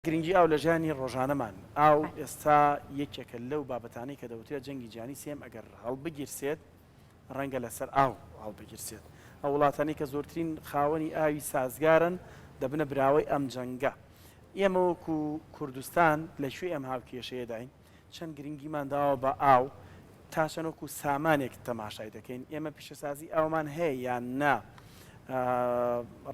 گرنگی ئاو لە ژیانی ڕۆژانەمان، ئاو ئێستا یەکێکە لەو بابەتانەی کە دەوترێت جەنگی جیهانی سێیەم ئەگەر هەڵبگیرسێت ڕەنگە لەسەر ئاو هەڵبگیرسێت. ئەو وڵاتانەی کە زۆرترین خاوەنی ئاوی سازگارن دەبنە براوەی ئەم جەنگە. ئێمە وەکو کوردستان لە کوێ ئەم هاوکێشەیەداین؟ چەند گرنگیمان داوە بە ئاو؟ تا چەند وەکو سامانێک تەماشای دەکەین؟ ئێمە پیشەسازی ئاومان هەیە یان نا؟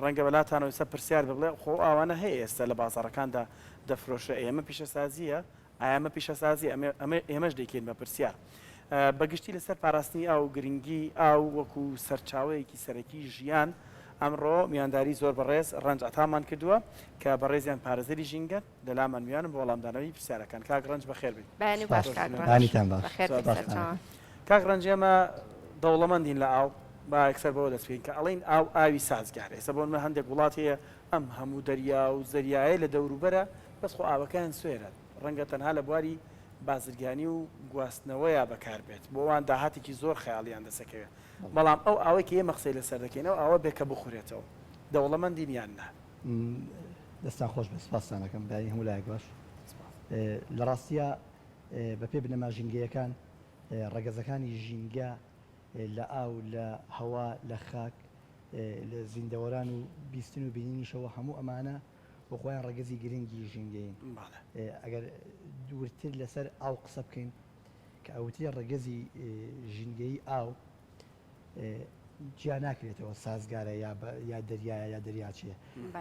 ڕەنگە بەلاتانەوە ئێستا پرسیار بێ بڵێ خۆ ئاوانە هەیە ئێستا لە بازاڕەکاندا دەفرۆشرێ ئەی ئەمە پیشەسازییە؟ ئایا ئەمە پیشەسازییە؟ ئەمە ئێمەش دەیکەین بە پرسیار. بە گشتی لەسەر پاراستنی ئاو و گرنگی ئاو وەکو سەرچاوەیەکی سەرەکی ژیان ئەمڕۆ میوانداری زۆر بەڕێز ڕەنج عەتامان کردووە کە بەڕێزیان پارێزەری ژینگەن، لەلامان میوانن بۆ وەڵامدانەوەی پرسیارەکان. کاک ڕەنج بەخێر بێی. بەیانی باش سپاس. کاک ڕەنج. بەیانیتان باش. بەخێر بێی سپاستان سەرچاوان. ئەکەم. کاک ڕەنج ئێمە دەوڵەمەندین لە ئاو، با یەکسەر بەوە دەست پێکەین کە ئەڵێین ئاو ئاوی سازگارە. ئێستا بۆ نمونە هەندێک وڵات هەیە ئەم هەموو دەریا و زەریایەی لە دەوروبەرە بەس خۆ ئاوەکەیان سوێرە، ڕەنگە تەنها لە بواری بازرگانی و گواستنەوەیا بەکار بێت، بۆ ئەوان داهاتێکی زۆر خەیاڵیان دەست ئەکەوێ. بەڵام ئەو ئاوەی کە ئێمە قسەی لەسەر دەکەین ئەو ئاوە بێ کە بخورێتەوە. دەوڵەمەندین یان نا؟ دەستتان خۆش بێت سپاستان ئەکەم بەیانی هەموو لایەک باش لە ڕاستیا بەپێی بنەما ژینگەیەکان ڕەگەزەکانی ژینگە لە ئاو لە هەوا لە خاک لە زیندەوەران و بیستن و بینینیشەوە هەموو ئەمانە بۆ خۆیان ڕەگەزی گرنگی ژینگەین ئەگەر دوورتر لەسەر ئاو قسە بکەین کە ئەوترێ ڕەگەزی ژینگەیی ئاو جیا ناکرێتەوە سازگارە یا یا دەریایە یا دەریاچەیە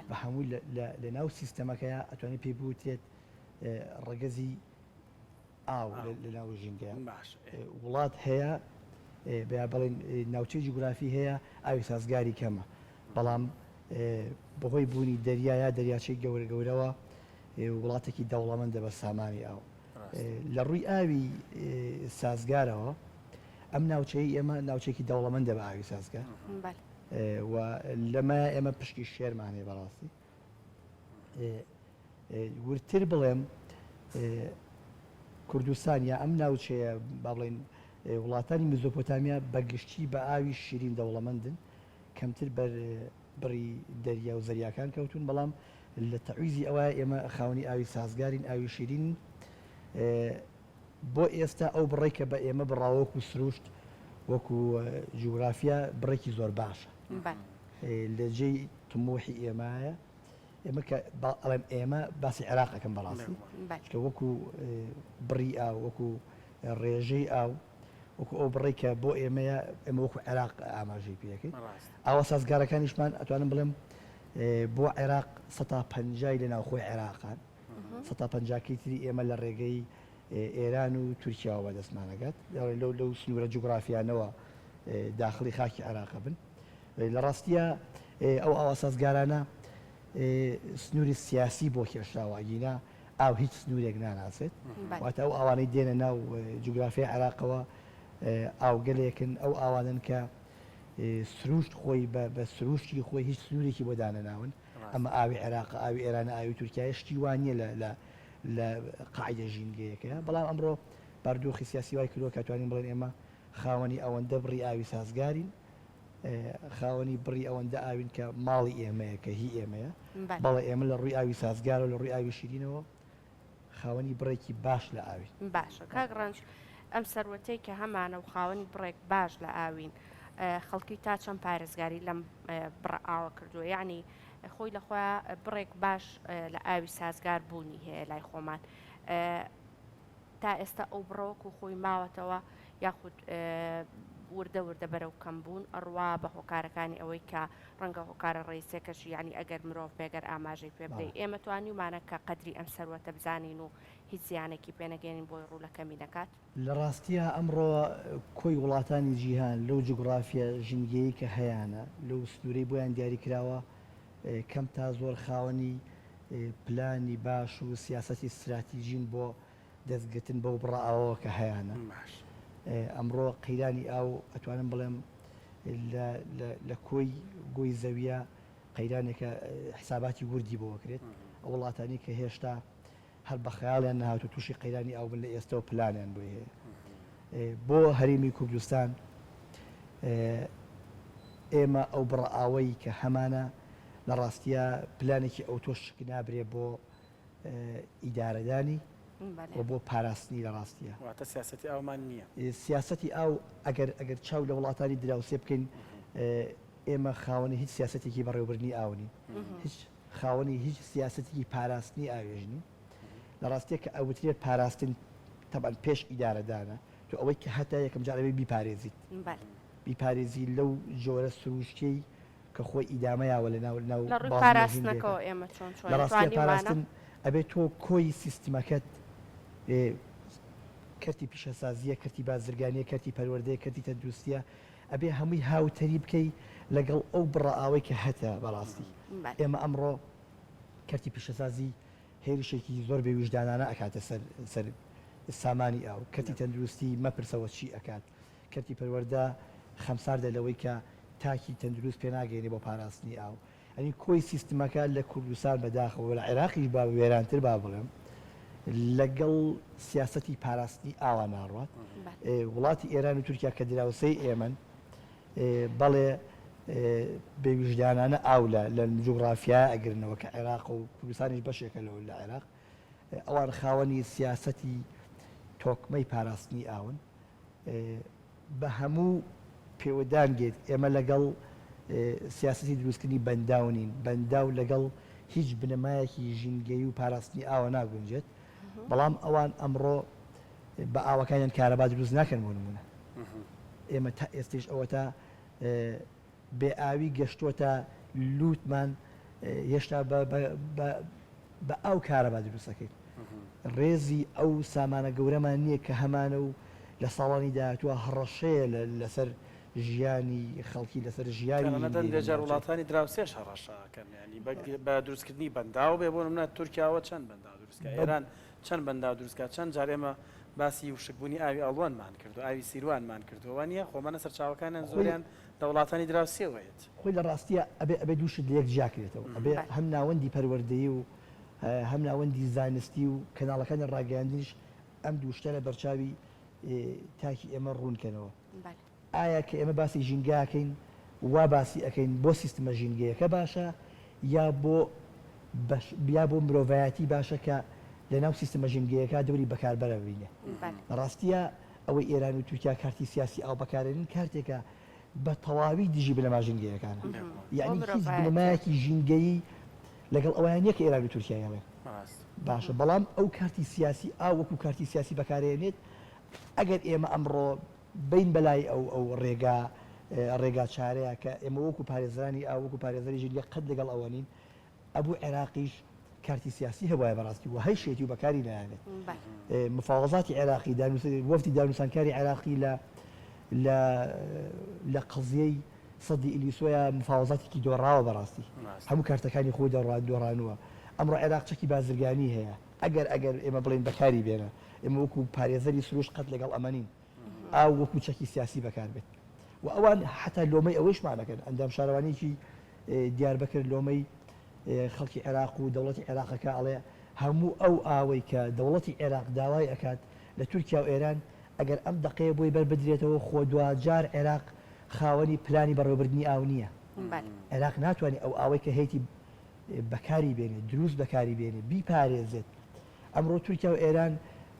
بە هەموو لە ناو سیستەمەکەیا ئەتوانێت پێی بوترێت ڕەگەزی ئاو لە ناو ژینگەیە وڵات هەیە بە بڵێن ناوچەی جوگرافی هەیە ئاوی سازگاری کەمە بەڵام بەهۆی بوونی دەریا یا دەریاچەی گەورە گەورەوە وڵاتێکی دەوڵەمەندە بە سامانی ئاو. لە ڕووی ئاوی سازگارەوە ئەم ناوچەی ئێمە ناوچێکی دەوڵەمەندە بە ئاوی سازگار و لەمە ئێمە پشکی شێرمان هەیە بەڕاستی ورتر بڵێم کوردستان یا ئەم ناوچەیە با بڵێن وڵاتانی میزۆپۆتامیا بەگشتی بە ئاوی شیرین دەوڵەمەندن کەمتر بەر بڕی دەریا و زەریاکان کەوتوون، بەڵام لە تەعویزی ئەوایە ئێمە خاوەنی ئاوی سازگارین، ئاوی شیرینین. بۆ ئێستا ئەو بڕەی کە بە ئێمە بڕاوە وەکو سروشت، وەکو جوگرافیا بڕێکی زۆر باشە. لە جێی تموحی ئێمایە. ئێمە کە ئەڵێم ئێمە باسی عێراق ئەکەم بەڕاستی. چونکە وەکو بڕی ئاو، وەکو ڕێژەی ئاو، وەکو ئەو بڕەی کە بۆ ئێمەیە، ئێمە وەکو عێراق ئاماژەی پێ ئەکەین. ئاوە سازگارەکانیشمان ئەتوانم بڵێم بۆ عێراق سەتا پەنجای لە ناوخۆی عێراقان، سەتا پەنجاکەی تری ئێمە لە ڕێگەی ئێران و تورکیاوە بەدەستمان ئەگات، لەو لەو سنوورە جوگرافیانەوە داخڵی خاکی عێراق ئەبن. لە ڕاستیا ئەو ئاوە سازگارانە سنووری سیاسی بۆ کێشراوە، ئەگینا ئاو هیچ سنوورێک ناناسێت، واتە ئەو ئاوانەی دێنە ناو جوگرافیای عێراقەوە ئاوگەلێکن، ئەو ئاوانەن کە سرووشت خۆی بە سرووشتی خۆی هیچ سنوورێکی بۆ دانەناون، ئەمە ئاوی عێراقە، ئاوی ئێرانە، ئاوی تورکیایە، شتی وا نییە لە قاعیدە ژینگەیەکەیە، بەڵام ئەمڕۆ بارودۆخی سیاسی وای کردووە کە توانین بڵێین ئێمە خاوەنی ئەوەندە بڕی ئاوی سازگارین، خاوەنی بڕی ئەوەندە ئاوین کە ماڵی ئێمەیە، کە هی ئێمەیە. بەڵێ ئێمە لە ڕووی ئاوی سازگارەوە، لە ڕووی ئاوی شیرینەوە خاوەنی بڕێکی باش لە ئاوین. باشە کاک ڕەنج، ئەم سەروەتەی کە هەمانە و خاوەنی بڕێک باش لە ئاوین، خەڵکی تا چەند پارێزگاری لەم بڕە ئاوە کردووە؟ یەعنی خۆی لە خۆیا بڕێک باش لە ئاوی سازگار بوونی هەیە لای خۆمان. تا ئێستا ئەو بڕە وەکو خۆی ماوەتەوە یاخود وردە وردە بەرەو کەم بوون ئەڕوا بە هۆکارەکانی ئەوەی کە ڕەنگە هۆکارە ڕەیسیەکەشی یانی ئەگەر مرۆڤ بێ گەر ئاماژەی پێ بدەی ئێمە توانیومانە کە قەدری ئەم سەروەتە بزانین و هیچ زیانێکی پێ نەگەیەنین بۆی ڕوو لە کەمی نەکات. لە ڕاستیا ئەمڕۆ کۆی وڵاتانی جیهان لەو جوگڕافیا ژینگەیەی کە هەیانە، لەو سنوورەی بۆیان دیاری کراوە کەم تا زۆر خاوەنی پلانی باش و سیاسەتی ستراتیجین بۆ دەستگرتن بەو بڕە ئاوەوە کە هەیانە. ئەمڕۆ قەیرانی ئاو ئەتوانم بڵێم لە کۆی گۆی زەویە قەیرانێکە حساباتی وردی بۆ ئەکرێت. ئەو وڵاتانەی کە هێشتا هەر بە خەیاڵیان نەهاتوو تووشی قەیرانی ئاو بن لە ئێستەوە پلانیان بۆی هەیە. بۆ هەرێمی کوردستان ئێمە ئەو بڕە ئاوەی کە هەمانە لە ڕاستیا پلانێکی ئەوتۆ شک نابرێ بۆ. ئیدارەدانی و بۆ پاراستنی لە ڕاستیە. واتە سیاسەتی ئاومان نییە. سیاسەتی ئاو ئەگەر ئەگەر چاو لە وڵاتانی دراوسێ بکەین ئێمە خاوەنی هیچ سیاسەتێکی بەڕێوەبردنی ئاو نین، هیچ خاوەنی هیچ سیاسەتێکی پاراستنی ئاوێش نین. لە ڕاستیە کە ئەوترێت پاراستن تەبعەن پێش ئیدارەدانە، تۆ ئەوەی کە هەتە یەکەم جار ئەبێ بیپارێزیت، بیپارێزی لەو جۆرە سروشتیەی کە خۆی ئیدامە یاوە لە ناو ناو لە ڕووی بازنەی ژینگەیەکە. پاراستنەکەوە ئێمە چۆن لە چۆنین ڕاستیا توانیومانە؟ پاراستن ئەبێ تۆ کۆی سیستمەکەت ئێ کەرتی پیشەسازییە، کەرتی بازرگانییە، کەرتی پەروەردەیە، کەرتی تەندروستییە، ئەبێ هەمووی هاوتەریب بکەی لەگەڵ ئەو بڕە ئاوەی کە هەتە بەڕاستی بەلێ. ئێمە ئەمڕۆ کەرتی پیشەسازی هێرشێکی زۆر بێ ویژدانانە ئەکاتە سەر سەر سامانی ئاو، کەرتی تەندروستی مەپرسەوە چی ئەکات، کەرتی پەروەردە خەمساردە لەوەی کە تاکی تەندروست پێناگەیەنێ بۆ پاراستنی ئاو. یانی کۆی سیستمەکە لە کوردستان بەداخەوە و لە عێراقیش با وێرانتر با بڵێم لەگەڵ سیاسەتی پاراستنی ئاوا ناڕوات. وڵاتی ئێران و تورکیا کە دراوسێی ئێمەن بەڵێ بێ ویژدانانە ئاو لە لە جوگرافیایە ئەگرنەوە کە عێراق و کوردستانیش بەشێکە لەوە لە عێراق ئەوان خاوەنی سیاسەتی تۆکمەی پاراستنی ئاون. بە هەموو پێودانگێک ئێمە لەگەڵ سیاسەتی دروستکردنی بەنداو نین، بەنداو لەگەڵ هیچ بنەمایەکی ژینگەیی و پاراستنی ئاوە ناگونجێت، بەڵام ئەوان ئەمڕۆ بە ئاوەکانیان کارەبا دروست ناکەن بۆ نموونە ئێمە تا ئێستەیش ئەوەتا بێ ئاوی گەشتووەتە لووتمان هێشتا بە ئاو کارەبا دروست ئەکەین. ڕێزی ئەو سامانە گەورەمان نییە کە هەمانە و لە ساڵانی داهاتووە هەڕەشەیە لەسەر ژیانی خەڵکی لەسەر ژیانی تەنانەت هەندێ جار وڵاتانی دراوسێش هەڕەشە ئەکەن یانی بە دروستکردنی بەنداو بێ بۆ نمونە تورکیاوە چەند بەنداو دروست کا ئێران چەند بەنداو دروست کا چەند جار ئێمە باسی وشکبوونی ئاوی ئەڵوەنمان کردو ئاوی سیروانمان کردووە وانییە خۆمانە سەرچاوەکانیان زۆریان لە وڵاتانی دراوسێوە یەت. خۆی لە ڕاستیا ئەبێ ئەبێ دوو شت لە یەک جیا کرێتەوە ئەبێ هەم ناوەندی پەروەردەیی و هەم ناوەندی زانستی و کەناڵەکانی ڕاگەیاندنیش ئەم دوو شتە لە بەرچاوی تاکی ئێمە ڕوون کەنەوە. ئایا کە ئێمە باسی ژینگە ئەکەین وا باسی ئەکەین بۆ سیستمە ژینگەیەکە باشە یا بۆ بەش یا بۆ مرۆڤایەتی باشە کە لە ناو سیستمە ژینگەیەکە دەوری بەکاربەرە ببینێ؟ لە ڕاستیا ئەوەی ئێران و تورکیا کارتی سیاسی ئاو بەکارێنن کارتێکە بە تەواوی دژی بنەما ژینگەیەکانە. یەعنی هیچ بنەمایەکی ژینگەیی لەگەڵ ئەوەیان نییە کە ئێران و تورکیا ئەڵێن باشە، بەڵام ئەو کارتی سیاسی ئاو وەکو کارتی سیاسی بەکارێنێت. ئەگەر ئێمە ئەمڕۆ بین بەلای ئەو ئەو ڕێگا ڕێگا چارەیە کە ئێمە وەکو پارێزرانی ئاو وەکو پارێزەری ژینگە قەت لەگەڵ ئەوە نین، ئەبوو عێراقیش کارتی سیاسی هەبوایە بەڕاستی و هەیشێتی و بەکاری نایەنێت. مفاوەزاتی عێراقی وەفدی دانوسانکاری عێراقی لە لە لە قەزیەی سەدی ئیلیسۆیا مفاوەزاتێکی دۆڕاوە بەڕاستی هەموو کارتەکانی خۆی دۆڕانووە. ئەمڕۆ عێراق چەکی بازرگانی هەیە ئەگەر ئەگەر ئێمە بڵێین بەکاری بێنە ئێمە وەکو پارێزەری سروشت قەت لەگەڵ ئەمە نین ئاو وەکو چەکی سیاسی بەکار بێت و ئەوان حتا لۆمەی ئەوەیشمان ئەکەن ئەندام شارەوانیی دیاربەکر لۆمەی خەڵکی عێراق و دەوڵەتی عێراق ئەکا ئەڵێ هەموو ئەو ئاوەی کە دەوڵەتی عێراق داوای ئەکات لە تورکیا و ئێران ئەگەر ئەم دەقەیە بۆی بەر بدرێتەوە خۆ دواجار عێراق خاوەنی پلانی بەڕێوەبردنی ئاو نییە عێراق ناتوانێت ئەو ئاوەی کە هەیەتی بەکاری بێنێت دروست بەکاری بێنێت بیپارێزێت ئەمڕۆ تورکیا و ئێران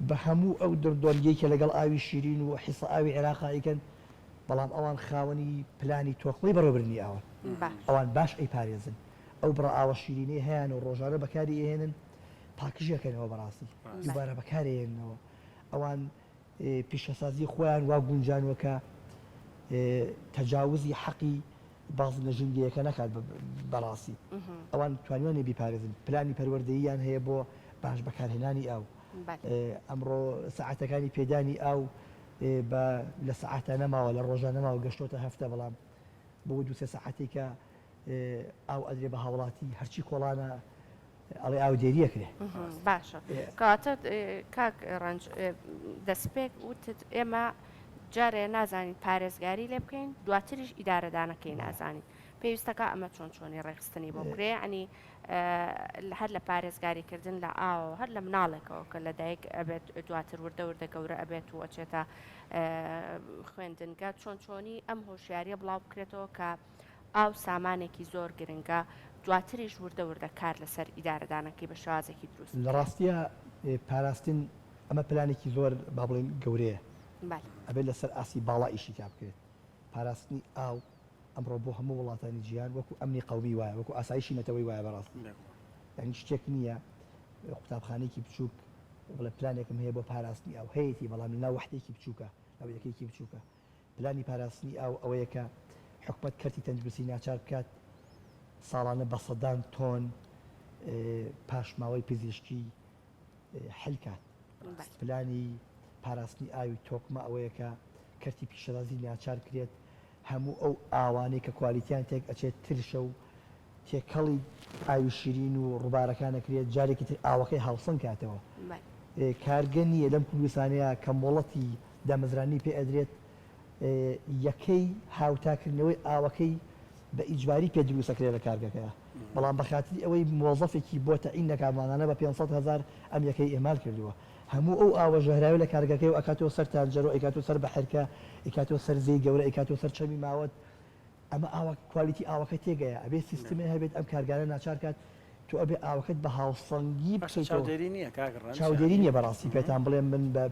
بە هەموو ئەو دڕدۆنگیەی کە لەگەڵ ئاوی شیرین و حیسە ئاوی عێراقا ئەیکەن بەڵام ئەوان خاوەنی پلانی تۆکمەی بەڕێوەبردنی ئاون. ئەوان باش ئەیپارێزن. ئەو بڕە ئاوە شیرینەی هەیانە و ڕۆژانە بەکاری ئەهێنن پاکژی ئەکەنەوە بەڕاستی دووبارە بەکاری ئەهێننەوە. ئەوان پیشەسازی خۆیان وا گونجانوە کە تەجاوزی حەقی بازنە ژینگەیەکە نەکات بەڕاستی. ئەوان توانیویانە بیپارێزن. پلانی پەروەردەییان هەیە بۆ باش بەکارهێنانی ئاو. ئەمڕۆ سەعاتەکانی پێدانی ئاو بە لە سەعاتا نەماوە لە ڕۆژا نەماوە گەشتۆتە هەفتە بەڵام بۆ دوو سێ سەعاتێک کە ئاو ئەدرێ بە هاوڵاتی هەرچی کۆڵانە ئەڵێ ئاودێری ئەکرێ. باشە کەواتە کاک ڕەنج دەستپێک وتت ئێمە جارێ نازانین پارێزگاری لێ بکەین دواتریش ئیدارەدانەکەی نازانین پێویستەکە ئەمە چۆن چۆنی ڕێکخستنی بۆ بکرێ ینی هەر لە پارێزگاری کردن لە ئاوەوە هەر لە مناڵێکەوە کە لە دایک ئەبێت دواتر وردە وردە گەورە ئەبێت و ئەچێتە خوێندنگە چۆن چۆنی ئەم هۆشیاریە بڵاو بکرێتەوە کە ئاو سامانێکی زۆر گرنگە. دواتریش وردە وردە کار لەسەر ئیدارەدانەکەی بە شێوازێکی دروست لە بکرێت. ڕاستیا پاراستن ئەمە پلانێکی زۆر با بڵێین گەورەیە بەلێ. ئەبێت لەسەر ئاستی باڵا ئیشی تیا بکرێت. پاراستنی ئاو ئەمڕۆ بۆ هەموو وڵاتانی جیهان وەکو ئەمنی قەومی وایە، وەکو ئاسایشی نەتەوەی وایە بەڕاستی. یانی شتێک نییە قوتابخانەیەکی بچووک بڵێ پلانێکم هەیە بۆ پاراستنی ئاو، هەیەتی بەڵام لەناو وەحدەیەکی بچووکە، ناو یەکەیەکی بچووکە. پلانی پاراستنی ئاو ئەوەیە کە حکومەت کەرتی تەندروستی ناچار بکات ساڵانە بە سەدان تۆن پاشماوەی پزیشکی حل کات. پلانی پاراستنی ئاوی تۆکمە ئەوەیە کە کەرتی پیشەسازی ناچار کرێت هەموو ئەو ئاوانەی کە کوالیتیان تێک ئەچێت ترشە و تێکەڵی ئاوی شیرین و ڕووبارەکان ئەکرێت جارێکی تر ئاوەکەی هاوسەنگ کاتەوە. کارگە نییە لەم کوردستانەیا کە مۆڵەتی دامەزراندنی پێ ئەدرێت یەکەی هاوتاکردنەوەی ئاوەکەی بە ئیجباری پێ دروست ئەکرێت لە کارگەکەیا بەڵام بە خاتری ئەوەی مۆزەفێکی بۆ تەعین نەکا مانگانە بە 500 هەزار ئەم یەکەی ئیهمال کردووە هەموو ئەو ئاوە ژەهراوی لە کارگەکەی ئەکاتەوە سەر تانجەرۆ ئەیکاتەوە سەر بەحرکە ئەیکاتەوە سەر زێی گەورە ئەیکاتەوە سەر چەمی ماوەت ئەمە ئاوە quality ئاوەکە تێگەیە ئەبێ سیستمێ هەبێت ئەم کارگانە ناچار کات تۆ ئەبێ ئاوەکەت بە هاوسەنگی باشە بکەیتەوە. چاودێری نییە کاک ڕەنج چاودێری یانی؟ نییە بەڕاستی پێتان بڵێم من بە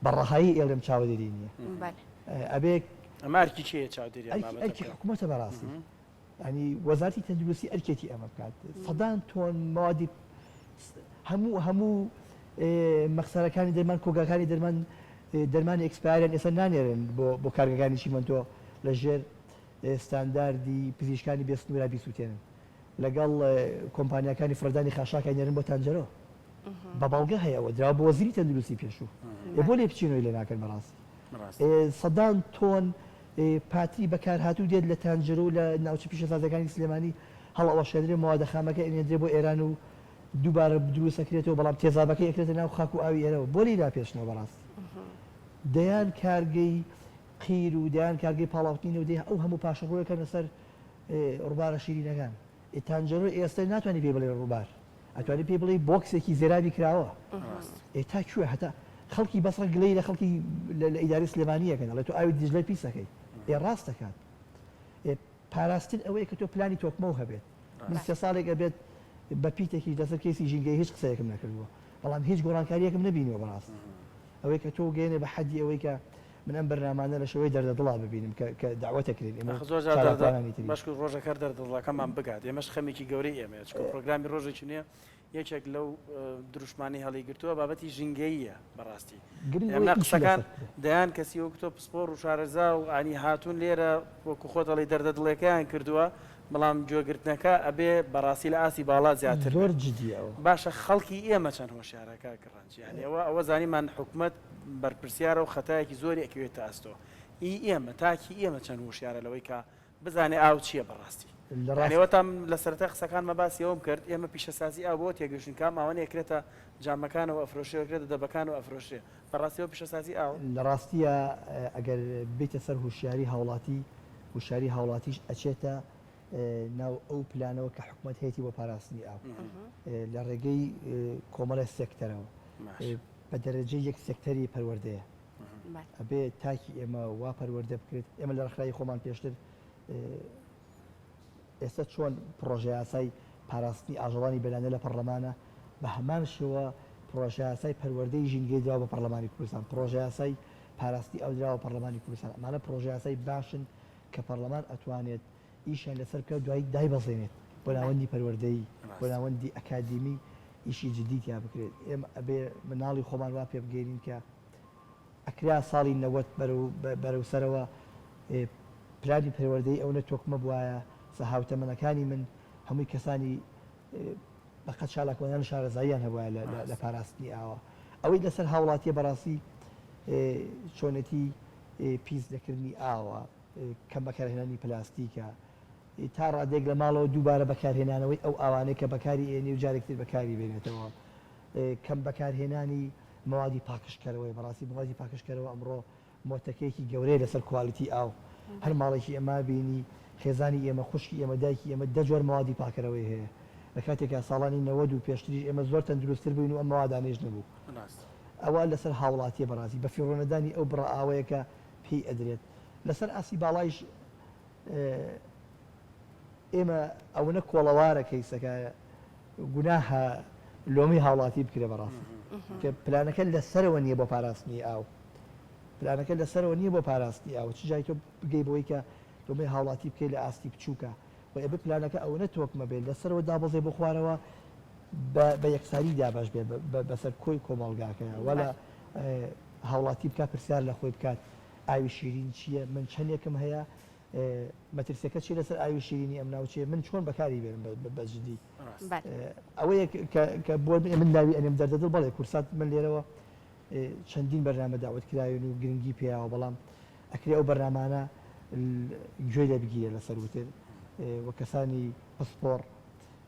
بە ڕەهایی ئێڵێم چاودێری نییە بەلێ. ئەبێ ئەمە ئەرکی کێیە چاودێری ئەم ئەرکی بابەتە ئەرکی بکات؟ حکوومەتە بەڕاستی یانی وەزارەتی تەندروستی ئەرکێتی ئەمە بکات سەدان تۆن مەوادی هەموو هەموو مەخسەرەکانی دەرمان کۆگاکانی دەرمان دەرمانی expire یان ئێستا نانێرن بۆ بۆ کارگەکانی چیمەنتۆ لە ژێر ستانداردی پزیشکانی بێ سنوورا بیسووتێنن لەگەڵ کۆمپانیاکانی فڕێدانی خاشاک ئەینێرن بۆ تانجەرۆ بە بەڵگە هەیە ئەوە دراوە بۆ وەزیری تەندروستی پێشوو ئێ بۆ لێپچینەوەی لێ ناکەن بەڕاستی سەدان تۆن پاتری بەکارهاتوو دێت لە تانجەرۆ و لە ناوچە پیشەسازیەکانی سلێمانی هەڵئەوەشێنرێ مەوادە خامەکە ئەنێردرێ بۆ ئێران و دووبارە دروست ئەکرێتەوە بەڵام تێزابەکەی ئەکرێتە ناو خاک و ئاوی ئێرەوە بۆ لێی ناپێچنەوە بەڕاستی دەیان کارگەی قیر و دەیان کارگەی پاڵاوتنی نەوت دەیان ئەو هەموو پاشەڕۆیەکەنە سەر ڕووبارە شیرینەکان ئێ تانجەرۆ ئێستا ناتوانانی پێی بڵێ ڕووبار ئەتوانی پێی بڵێی بۆکسێکی زێرابی کراوە ئێ تا کوێ هەتا خەڵکی بەسڕە گلەی لە خەڵکی لە ئیداری سلێمانیەکەن ئەڵێ تۆ ئاوی دیجلە پیس ئەکەی ئێ ڕاست دەکات ئێ پاراستن ئەوەیە کە تۆ پلانی تۆکمەو هەبێت من سێ ساڵێک ئەبێت بە پیتێکیش لەسەر کەیسی ژینگەی هیچ قسەیەکم نەکردووە بەڵام هیچ گۆڕانکاریەکم نەبینیوە بەڕاستی ئەوەی کە تۆ گەێنێ بە حەدی ئەوەی کە من ئەم بەرنامانە لە شێوەی دەردەدڵا ببینم کە کە دەعوەتەکرێن ئێمە ئاخ زۆر جار دەردە چالاکوانانی تری. بەشکو ڕۆژەک هەر دەردەدڵەکەمان بگات ئێمەش خەمێکی گەورەی ئێمەیە چونکە پرۆگرامی ڕۆژێکی نوێ یەکێک لەو دروشمانەی هەڵیگرتووە بابەتی ژینگەییە بەڕاستی گرنگ ئێمە ئەوەیە ئیشی قسەکان لەسەر بکرێت. دەیان کەسی وەک تۆ پسپۆڕ و شارەزا و ئانی هاتوون لێرە وەکو خۆت ئەڵێی دەردەدڵێکەیان کردووە بەڵام گوێگرتنەکە ئەبێ بەڕاستی لە ئاستی باڵا زیاتر زۆر بێت جدیە ئەوە. باشە خەڵکی ئێمە چەند هۆشیارە کاک ڕەنج یانی ئەوە ئەوە زانیمان حکومەت بەرپرسیارە و خەتایەکی زۆری ئەکەوێتە ئەستۆ ئی ئێمە تاکی ئێمە چەند هۆشیارە لەوەی کە بزانێ ئاو چییە بەڕاستی لە یانی ڕاست. ئەوەتا من لە سەرەتای قسەکانما باسی ئەوەم کرد ئێمە پیشەسازی ئاو بەوە تێگەیشتوین کە ئەم ئاوانە ئەکرێتە جامەکانەوە ئەفرۆشرێ ئەکرێتە دەبەکانەوە ئەفرۆشرێ بەڕاستی ئەوە پیشەسازی ئاوە؟ لە ڕاستیا ئەگەر بێیتە سەر هوشیاری هاوڵاتی هوشیاری هاوڵاتیش ئەچێتە ناو ئەو پلانەوە کە حکومەت هەیەتی بۆ پاراستنی ئاو لە ڕێگەی کۆمەڵێ سێکتەرەوە بە دەرەجەی یەک سێکتەری پەروەردەیە ئەبێ تاکی ئێمە وا پەروەردە بکرێت ئێمە لە ڕێکخراوی خۆمان پێشتر ئێستا چۆن پڕۆژەیاسای پاراستنی ئاژەڵانی بێلانە لە پەڕلەمانە بە هەمان شێوە پڕۆژەیاسای پەروەردەی ژینگەی دراوە بە پەڕلەمانی کوردستان پڕۆژەیاسای پاراستنی ئەو دراوە پەڕلەمانی کوردستان ئەمانە پڕۆژەیاسای باشن کە پەڕلەمان ئەتوانێت ئیشیان لەسەر بکات دوایی دایبەزێنێت بۆ ناوەندی پەروەردەیی بۆ ناوەندی ئەکادیمی ئیشی جدی تیا بکرێت ئێمە ئەبێ مناڵی خۆمان وا پێ بگەینین کە ئەکرا ساڵی 90 بەرەو بەرەو سەرەوە پلانی پەروەردەیی ئەونە تۆکمە بوایە سە هاوتەمەنەکانی من هەمووی کەسانی بەقەد چالاکوانان شارەزاییان هەبوایە لە پاراستنی ئاوە ئەوەی لەسەر هاوڵاتیە بەڕاستی چۆنێتی پیس نەکردنی ئاوە، کەم بەکارهێنانی پلاستیکە، تا ڕادەیەک لە ماڵەوە دووبارە بەکارهێنانەوەی ئەو ئاوانەی کە بەکاری ئێنی و جارێکی تر بەکاری بێنێتەوە، کەم بەکارهێنانی مەوادی پاکژکەرەوەیە، بەڕاستی مەوادی پاکژکەرەوە ئەمڕۆ مۆتەکەیەکی گەورەیە لەسەر quality ئاو، هەر ماڵێکی ئێمە بینی خێزانی ئێمە، خوشکی ئێمە، دایکی ئێمە دە جۆر مەوادی پاکەرەوەی هەیە، لە کاتێکا ساڵانی 90 و پێشتریش ئێمە زۆر تەندروستتر بووین و ئەم مەوادانەیش نەبوو. ئەوە لەسەر هاوڵاتیە بەڕاستی بەفیڕۆنەدانی ئەو بڕە ئاوەیە کە پێی ئەدرێت. لەسەر ئاستی باڵایش. ئێمە ئەوەنە کۆڵەوارە کەیسەکە گوناهە لۆمەی هاوڵاتی بکرێ بەڕاستی کە پلانەکە لەسەرەوە نییە بۆ پاراستنی ئاو پلانەکە لەسەرەوە نییە بۆ پاراستنی ئاو چ جای تۆ بگەی بەوەی کە لۆمەی هاوڵاتی بکەی لە ئاستی بچووکە و ئەبێ پلانەکە ئەوەنە تۆکمە بێت لەسەرەوە دابەزێ بۆ خوارەوە بە یەکسانی دابەش بێ بەسەر کۆی کۆمەڵگاکەیە وەلا هاوڵاتی بکات پرسیار لە خۆی بکات ئاوی شیرین چییە من چەندێکم هەیە مەترسیەکە چیە لەسەر ئاوی شیرینی ئەم ناوچەیە من چۆن بەکاری بێنم بە جدی ئەوەیە کە بۆ من ناوی ئەنێم دەردە دڵ بەڵێ کورسات من لێرەوە چەندین بەرنامە داوت کراوین و گرنگی پیاوە بەڵام ئەکرێ ئەو بەرنامانە گوێ لێ بگیرێ لەسەر وتر و کەسانی پسپۆڕ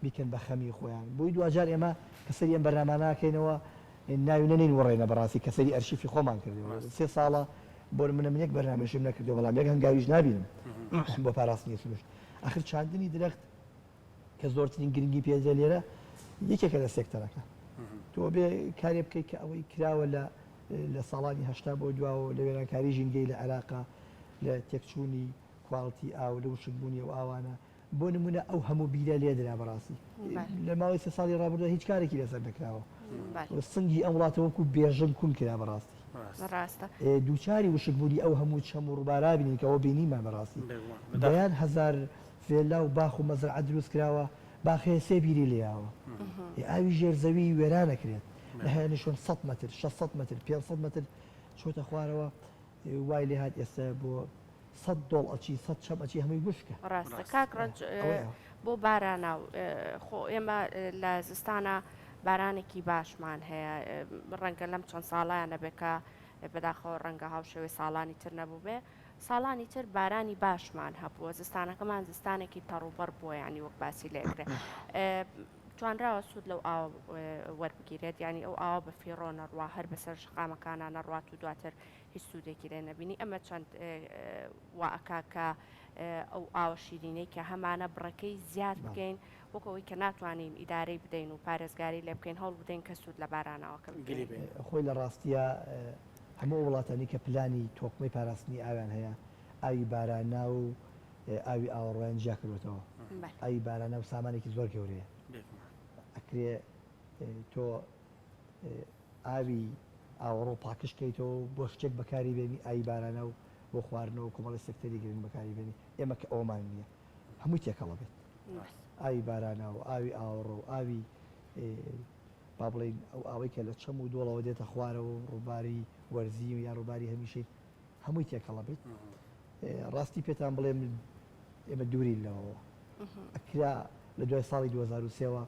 بیکەن بە خەمی خۆیان بۆی دواجار ئێمە کە سەری ئەم بەرناماناکەینەوە ناوی نەنین وڕێنە بەڕاستی کە سەری ئەرشیفی خۆمان کردەوە سێ ساڵە بۆ نمونە من یەک بەرنامەشم نەکردووە بەڵام یەک هەنگاویش نابینم بۆ پاراستنی سروشت ئەخر چاندنی درەخت کە زۆرترین گرنگی پێدرێ لێرە یەکێکە لە سێکتەرەکە تۆ بێ کارێ بکەیت کە ئەوەی کراوە لە لە ساڵانی هەشتا بۆ دواوە لە وێرانکاری ژینگەی لە عێراقا لە تێکچوونی کواڵتی ئاو لە وشکبوونی ئەو ئاوانە بۆ نمونە ئەو هەموو بیرە لێدرا بەڕاستی لە ماوەی سێ ساڵی ڕابردوودا هیچ کارێکی لەسەر نەکراوە سنگی ئەم وڵاتە وەکو بێژنگ کون کرا بەڕاستی ڕاستە دووچاری وشکبوونی ئەو هەموو چەم و ڕووبارا بینین کە ئەوە بینیمان بەڕاستی دەیان هەزار ڤێلا و باخ و مەزرعە دروست کراوە باخ هەیە سێ بیری لێیاوە ئاوی ژێر زەوی وێرانەکرێت لە هەیە شوێن 100 متر 600 متر 500 متر چۆتە خوارەوە وای لێهات ئێستا بۆ سەت دۆڵ ئەچی سەت چەم ئەچی هەمووی وشکە. ڕاستە کاک ڕەنج بۆ باراناو خۆ ئێمە لە زستانە بارانێکی باشمان هەیە ڕەنگە لەم چەند ساڵیان نەبێت کە بەداخەوە ڕەنگە هاوشێوەی ساڵانی تر نەبووبێ ساڵانی تر بارانی باشمان هەبووە زستانەکەمان زستانێکی تەڕوبڕ بووە ینی وەک باسی لێکرێ توانراوە سوود لەو ئاوە وەربگیرێت ینی ئەو ئاوە بە فیڕۆ نەڕوا هەر بەسەر شقامەکانە نەڕوات و دواتر هیچ سوودێکی لێ نەبینی ئەمە چەند وا ئەکا کە ئەو ئاوە شیرینەی کە هەمانە بڕەکەی زیاد بکەین وەک ئەوەی کە ناتوانین ئیدارەی بدەین و پارێزگاری لێ بکەین هەوڵ بدەین کە سوود لە باراناوەکە ببینین. خۆی لە ڕاستیا هەموو ئەو وڵاتانەی کە پلانی تۆکمەی پاراستنی ئاویان هەیە ئاوی باراناو و ئاوی ئاوەڕۆیان جیا کردوەتەوە. ئاوی باراناو سامانێکی زۆر گەورەیە. ئەکرێ تۆ ئاوی ئاوەڕۆ پاکژ کەیتەوە و بۆ شتێک بەکاری بێنی ئاوی بارانە و بۆ خواردنەوە و کۆمەڵی سێکتەری گرنگ بەکاری بێنی ئێمە کە ئەوەمان نییە هەمووی تێکەڵە بێت ئاوی بارانە و ئاوی ئاوەڕۆ و ئاوی با بڵێین ئەو ئاوەی کە لە چەم و دۆڵەوە دێتە خوارەوە و ڕووباری وەرزی و یا ڕووباری هەمیشەی هەمووی تێکەڵە بێت ڕاستی پێتان بڵێم ئێمە دوورین لەوەوە ئەکرا لە دوای ساڵی 2003 وە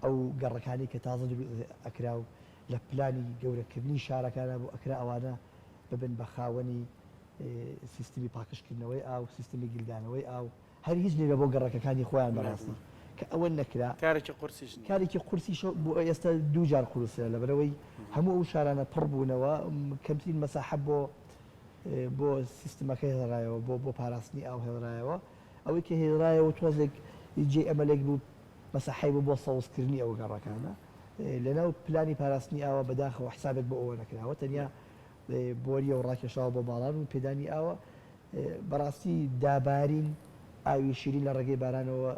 ئەو گەڕەکانەی کە تازە دروست ئەکرا و لە پلانی گەورەکردنی شارەکانا بوو ئەکرا ئەوانە ببن بە خاوەنی سیستمی پاکژکردنەوەی ئاو، سیستمی گلدانەوەی ئاو، هەر هیچ نەبێ بۆ گەڕەکەکانی خۆیان بەڕاستی کە ئەوە نەکرا. کارێکی قورسیش نییە. کارێکی قورسیشە بۆ ئێستا دووجار قورسترە لەبەرئەوەی هەموو ئەو شارانە پڕ بوونەوە کەمترین مەساحە بۆ بۆ سیستمەکە هێڵرایەوە بۆ بۆ پاراستنی ئاو هێڵرایەوە ئەوەی کە هێڵرایەوە تۆزێک جێی ئەمەلێک بوو مەساحەی بوو بۆ سەوزکردنی ئەو گەڕەکانە لەناو پلانی پاراستنی ئاوە بەداخەوە حسابێک بۆ ئەوە نەکراوە تەنیا بۆریە و ڕاکێشاوە بۆ ماڵان و پێدانی ئاوە بەڕاستی دابارین ئاوی شیرین لە ڕێگەی بارانەوە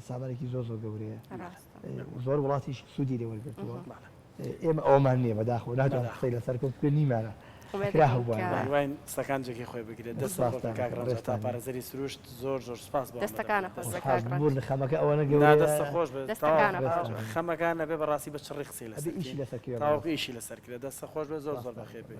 سامانێکی زۆر زۆر گەورەیە زۆر وڵاتیش سوودی لێ وەرگرتووە ئێمە ئەومان نییە بەداخەوە ناتوانم قسەی لەسەر بکەم چونکە نیمانە کرا هەبووایە. هیواین قسەکان جێگەی خۆی بگرێت. دەستت خۆش بێت کاک ڕەنج هەتا پارێزەری سروشت زۆر زۆر سوپاس بۆ دەستەکانە خۆش بێت کاک ڕەنج. ببورن خەمەکە ئەوەنە گەورەیە. نا دەستت خۆش بێت تەواو خەمەکان ئەبێ بەڕاستی بە چڕی قسەی لەسەر بکەین تاوەکو ئیشی لەسەر کرێت دەستت خۆش بێت زۆر زۆر بەخێر بێی.